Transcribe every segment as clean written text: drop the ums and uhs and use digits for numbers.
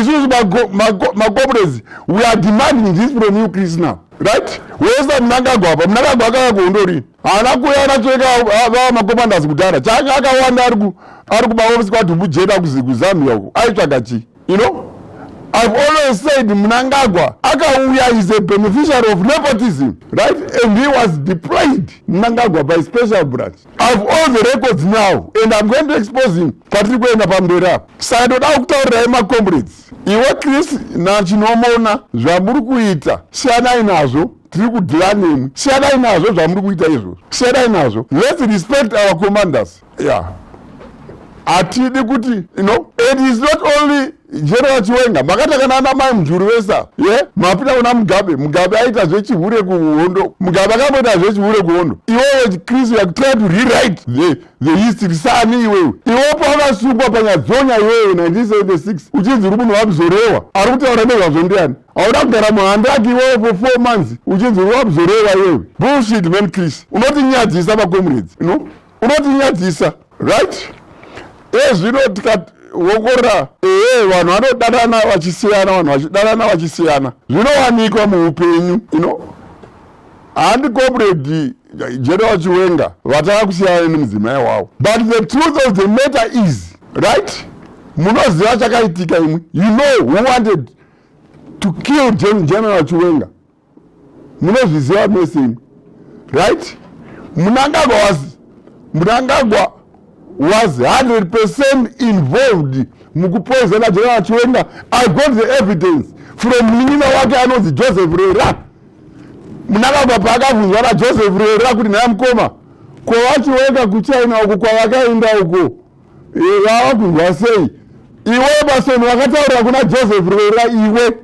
Isusu macomrades, we are demanding this from you, Chris, now, right? Wese Mnangagwa apa, Mnangagwa akauya kuhondo rini? Haana kuuya naChiwenga vava macommanders kudhara. Changa akawanda ari kumaofisi kwaDhumbujena kuZambia uko, aitsvaga chii? I've always said Mnangagwa akauya is a beneficiary of nepotism, right? And he was deployed, Mnangagwa, by Special Branch. I've all the records now and I'm going to expose him patiri kuenda pamberi apo. Saka ndoda kutaurirai macomrades, iwe Chris naChinomona, zvamuri kuita siyanai nazvo. Tiri kudeala nemwi. Siyanai nazvo zvamuri kuita izvozvo, siyanai nazvo. Let's respect our commanders, yeah. Hatidi kuti and it's not only General Chiwenga. Makataka nana mai Mujuru vesa ye mapinda kuna Mugabe. Mugabe aita zvechihure kuhondo. Mugabe akamboita zvechihure kuhondo. Iwewe Chris, you try to rewrite the history sani iwewe. Iwe pawakasungwa paNyadzonya iwewe 1976 uchinzi uri munhu waMuzorewa, ari kutaura nezvazvo ndiani? Hauda kugara muhandaki iwewe for 4 months uchinzi uri waMuzorewa iwewe. Bullshit, man. Chris, unotinyadzisa macomrades, unotinyadzisa, right? Ezvino tikaongorora, ehe, vanhu vanodanana vachisiyana, vanhu vachidanana vachisiyana, zvinowanikwa muupenyu. Handi Comrade General Chiwenga vataka kusiyana nemudzimai wavo, but the truth of the matter is, right, munoziva chakaitika imwe. You know who wanted to kill General Chiwenga. Munozviziva mese imwe, right? Mnangagwa was 100% involved mukupoisona General Chiwenga. I got the evidence from munin'ina wake anonzi Joseph Rera. Mnangagwa paakabvunzwa naJoseph Rera kuti, "Nhaya mukoma, kovaChiwenga kuChina uko kwavakaenda uko, vava kunzwa sei?" Iwe Basoni wakataurira kuna Joseph Rera iwe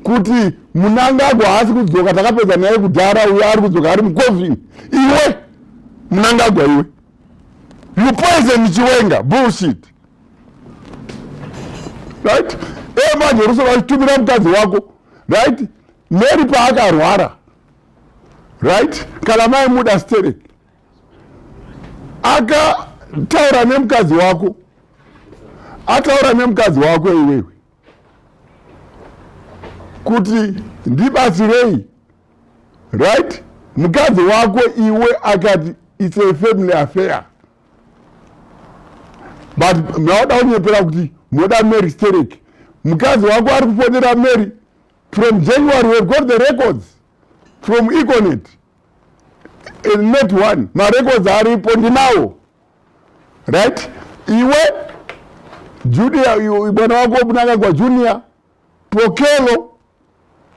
kuti Mnangagwa haasi kudzoka, takapedza naye kudhara, uyo ari kudzoka ari mucoffin. Iwe Mnangagwa iwe, you poison Chiwenga. Bullshit, right? E manje ruso vachitumira mukadzi wako, right? Mary paakarwara, right, kana mai muda sterek akataura nemukadzi wako, ataura nemukadzi wako iwewe kuti ndibatsirei, right? Mukadzi wako iwe akati it's a family affair, but mauda kunyepera kuti munoda Mary sterek. Mukadzi wako ari kufonera Mary from January. We've got the records from Econet, Net One. Marecords aripo, ndinawo, right? Iwe Junior, mwana wako Mnangagwa Junior, Pokelo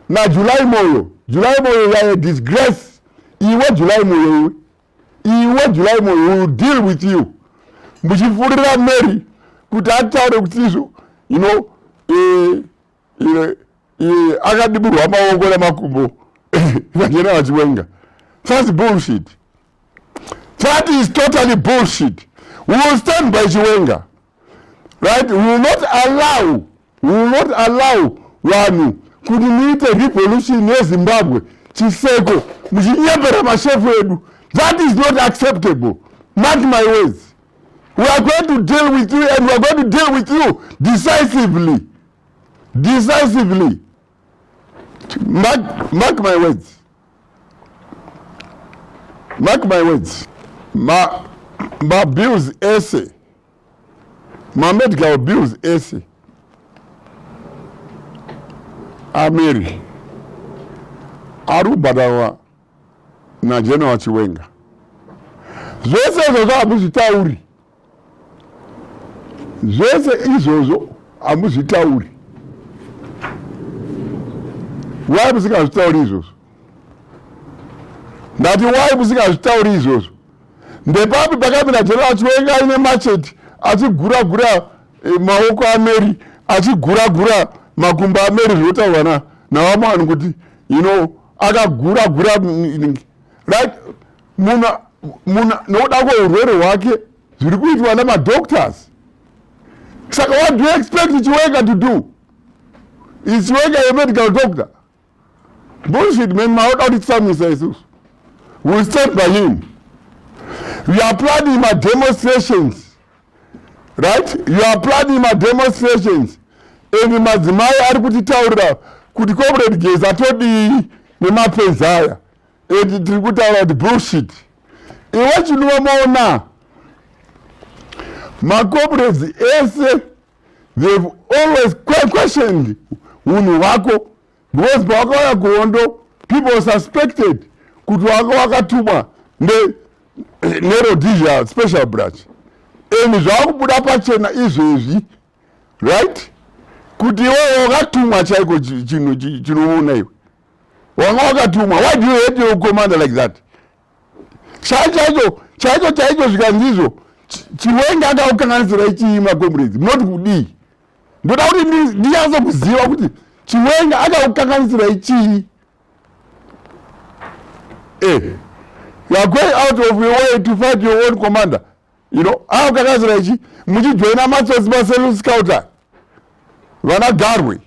naJuly Moyo. July Moyo, you are a disgrace. Iwe July Moyo, iwe, iwe July Moyo, will deal with you. Muchifurira Mary kuti ataure kuti izvo akadiburwa maoko nemakumbo vachena vaChiwenga. That's bullshit. That is totally bullshit. We will stand by Chiwenga, right? We will not allow vanhu kuti muite revolution yeZimbabwe chiseko muchinyembera mashefu edu. That is not acceptable, mark my words. We are going to deal with you and we are going to deal with you decisively, decisively. Mark my words, mark my words. Mabills ese, mamedical bills ese aMary ari kubhadharwa naGeneral Chiwenga. Zvese izvozvo hamuzvitauri, zvese izvozvo hamuzvitauri. Why musingazvitauri izvozvo? Ndati why musingazvitauri izvozvo? Ndepapi pakamira General Chiwenga aine machete achigura gura maoko aMary, achigura gura makumbo aMary, zvinotaurwa navamwe vanhu kuti akagura gura, right? Munhu nokuda kweurwere hwake, zviri kuitwa namadoctors. Saka what do you expect Chiwenga to do? Is Chiwenga a medical doctor? Bullshit, man. Maoda kutitsamwisa isusu. We stand by him. We are planning mademonstrations, right? You are planning mademonstrations. And madzimai ari kutitaurira kuti Comrade Geza todii nemapenzi aya, and tiri kutaura kuti bullshit. Iwe chinomaona macomrades ese, they've always questioned unhu hwako, because pawakauya kuhondo people suspected kuti wanga wakatumwa neRhodesia Special Branch, and zvava kubuda pachena izvezvi, right, kuti iwewe wakatumwa chaiko. Chinhu chinoona iwe wanga wakatumwa. Why do you hate your commander like that? Chaicho chaicho chaicho zvikanzizvo, Chiwenga akaukanganisirai chii, macomrades? Munoti kudii? Ndoda kuti ndinyatso kuziva kuti Chiwenga akaukanganisirai chii. You are going out of your way to fight your own commander. Akaukanganisirai chii muchijoina matsotsi, maSelous Scout, vana Garwe,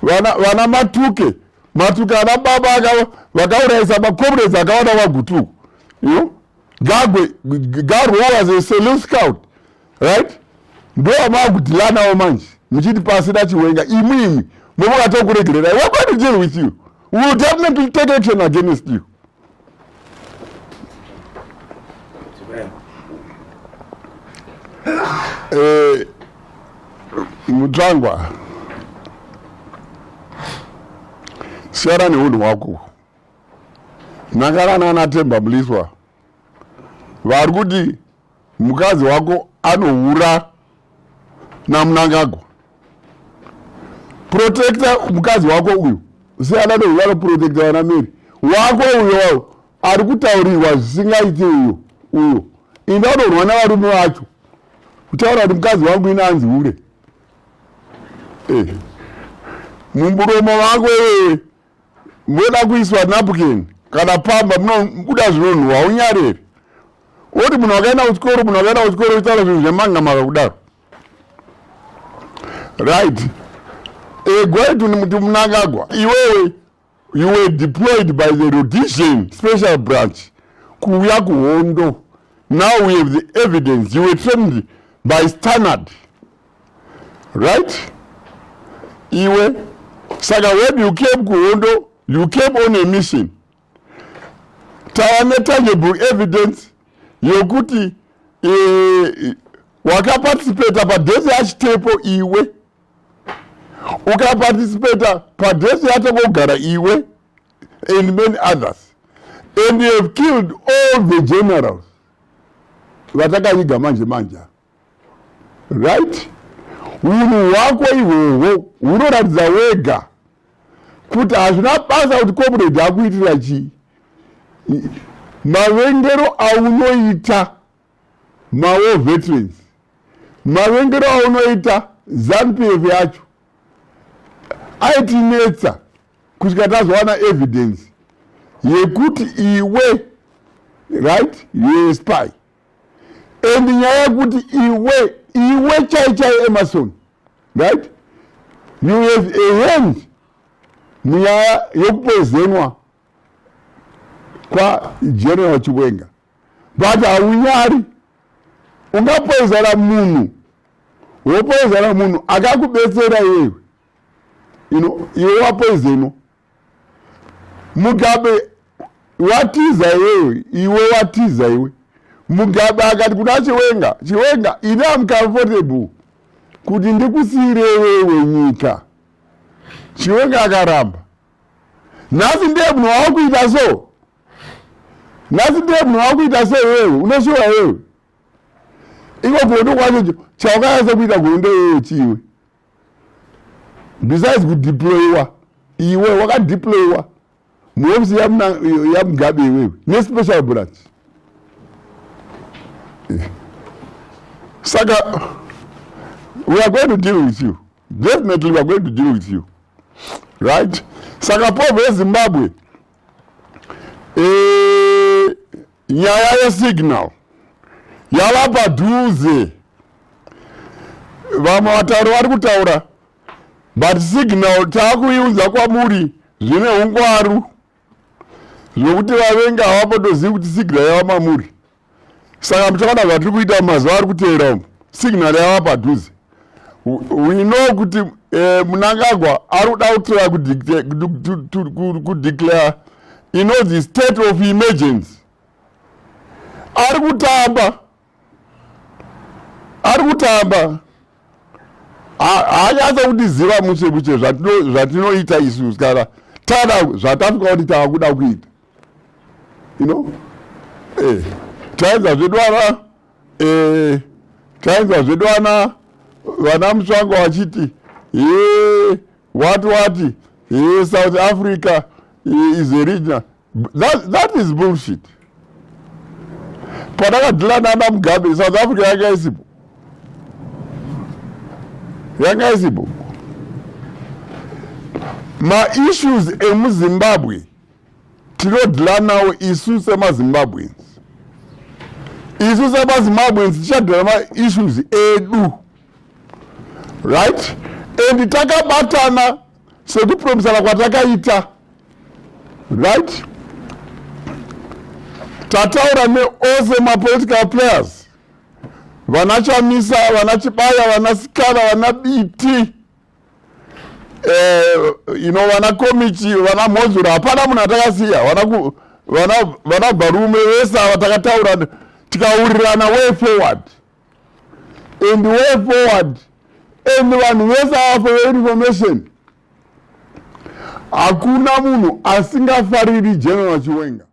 vana Matuke? Matuke ana baba vakaurayisa macomrades akawanda vaGutuku. Gagwe, Garwe was a Selous Scout, right? Ndo amakudeala manje muchiti pasina Chiwenga imwi imwi momukatokuregererai. We're going to deal with you. We will definitely take action against you. Mutsvangwa, siyana neunhu hwako. Nakana nana Temba Mliswa vari kuti mukadzi wako anohura naMnangagwa. Protecta mukadzi wako uyu. Siyana neuyu anoprotecta vana Mary wako uyo ari kutaurirwa zvisingaiti uyo. Uyo inda unorwa navarume vacho kutaura kuti mukadzi wangu ine anzi hure. Mumuromo wako iwewe moda kuiswa napkin kana pamba, munobuda zvinonhuhwa. Unyarere oti munhu wakaenda kuchikoro, munhu wakaenda kuchikoro uchitaura zvinhu zvemangamaka kudaro, right? Going to Mnangagwa, iwewe you were deployed by the Rhodesian Special Branch kuuya kuhondo. Now we have the evidence you were trained by Stannard, right? Iwe, saka when you came kuhondo, you came on a mission. Tava netangible evidence yokuti wakaparticipata padeath yaChitepo. Iwe ukaparticipata padeath yaTongogara, iwe and many others, and you have killed all the generals vatakaviga manje manje, right? Unhu hwako ihwohwo hunoratidza wega kuti hazvina basa kuti comrade akuitira chii. Mavengero aunoita mawar veterans, mavengero aunoita ZANU PF yacho aitinetsa kusvika tazowana evidence yekuti iwe, right, you spy. And nyaya yekuti iwe, iwe chai chai Emmerson, right, you have a hand munyaya yekupoisonwa kwaGeneral Chiwenga, but haunyari. Ungapoisona munhu, wopoisona munhu akakubetsera iwewe ino, iwe wapoisonwa. Mugabe watiza iwewe, iwe watiza iwe. Mugabe akati kuna Chiwenga, "Chiwenga, ini am comfortable kuti ndikusiyire iwewe nyika." Chiwenga akaramba. Nhasi ndiye munhu wawakuita so. Nhasi ndiye munhu wawakuita so. Iwewe unoshuwa iwewe iko kuhondo kwacho chawakanyatsa kuita kuhondo iwewe chiiwe, besides kudeployiwa? Iwe wakadeployiwa muofisi yaMugabe iwewe nespecial branch. Saka we are going to deal with you. Definitely we are going to deal with you, right? Saka povho yeZimbabwe, nyaya yesignal yava padhuze. Vamwe vatauri vari kutaura, but signal taakuiudza kwamuri zvine ungwaru zvokuti vavengi havapotozivi kuti signal yava mamuri. Saka muchaona zvatiri kuita mumazuva ari kuteera umu. Signal yava padhuze. We know kuti Mnangagwa ari kuda kutora kudeclare inonzi state of emergency. Ari kutamba, ari kutamba, haanyatsa kutiziva mushe mushe zvatinoita isu kana tada zvatafika kuti tava kuda kuita. Taedza zvedu ana taedza zvedu ana vana Mutsvango vachiti he what what he South Africa is a regional. That is bullshit. Patakadhila nana Mugabe, South Africa yanga isipo, yanga isipo. Maissues emuZimbabwe tinodhila nawo isu semaZimbabweans. Isu semaZimbabweans tichadhila maissues edu, right? And takabatana sekupromisana kwatakaita, right? Tataura neose mapolitical players, vana Chamisa, vana Chibaya, vana Sikhala, vana Biti, vana Komichi, vana Mozura, hapana munhu atakasiya. Vana Bharume vese ava takataura, tikaurirana way forward and way forward. And vanhu vese ava, for your information, hakuna munhu asingafariri General Chiwenga.